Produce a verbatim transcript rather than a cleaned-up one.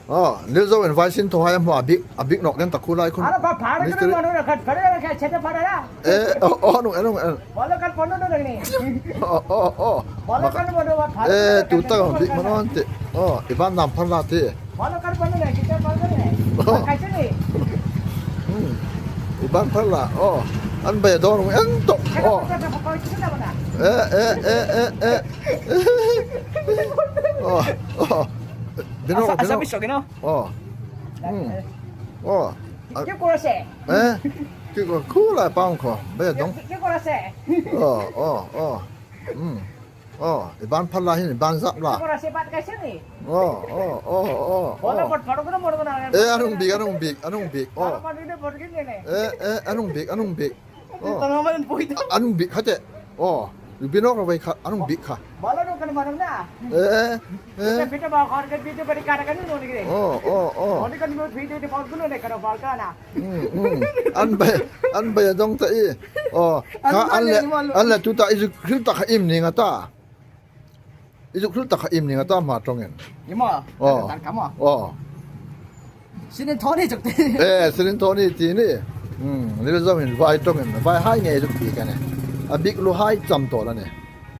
Oh, Lilzo in vai sin thaw hai a hmu a bik, a bik nawk den ta khu lai khun. Ara ba phara ka mistri. Manu na khat phara na khat chete phara na. Eh, oh, oh, nung, eh, nung, eh. Bolo kan ponu na ni. Oh, oh, oh. Bolo kan ponu ba phara. Eh, tu ta bik man an te. Oh, i ban nam phar la te. Bolo kan ponu na kita phara na. Oh. Ka chini. Hmm. I ban phar la. Oh. An bai don en to. Oh. Eh, eh, eh, eh, eh. Oh, oh. Bino, asa, asa bino. Biso, you know? Oh. Hmm. Oh. Ki, ki kora se? Eh? Ki ko, kula pang ko. Be dong. Ki, ki kora se? Oh, oh, oh. Hmm. Oh, i ban phar la hin, i ban zap la. Ki kora se bat ka se ni? Oh, oh, oh, oh. Bola oh. Pot pharo ko moro na. Eh, anung bik, anung bik, anung bik. Oh. Pharo ma ni ne bor ki ne ne. Eh, eh, anung bik, anung bik. Oh. Tama man pui ta. Anung bik kha te. Oh. Bino ka vai kha, anung bik kha. Bala no kan manam na. Eh, eh. Pita ba khar kan pita bari kara kan no ni. Oh, oh, oh. Oni kan mo pita de bal kuno ne kara bal ta na. Hmm, hmm. An bai, an bai dong ta i. Oh. An kha bai an le, ni mal. An le tu ta i zuk khil ta kha im ni nga ta. I zuk hril tak kha im ni nga ta ma tawngin. Imo. Oh. Tan ka mo. Oh. Sinin Tony chak te. Eh, sinin Tony ti ni. Hmm, Lilzo in vai tawngin. Vai hai ngei zuk ti ka ne. A bik lu hai cham to la ne.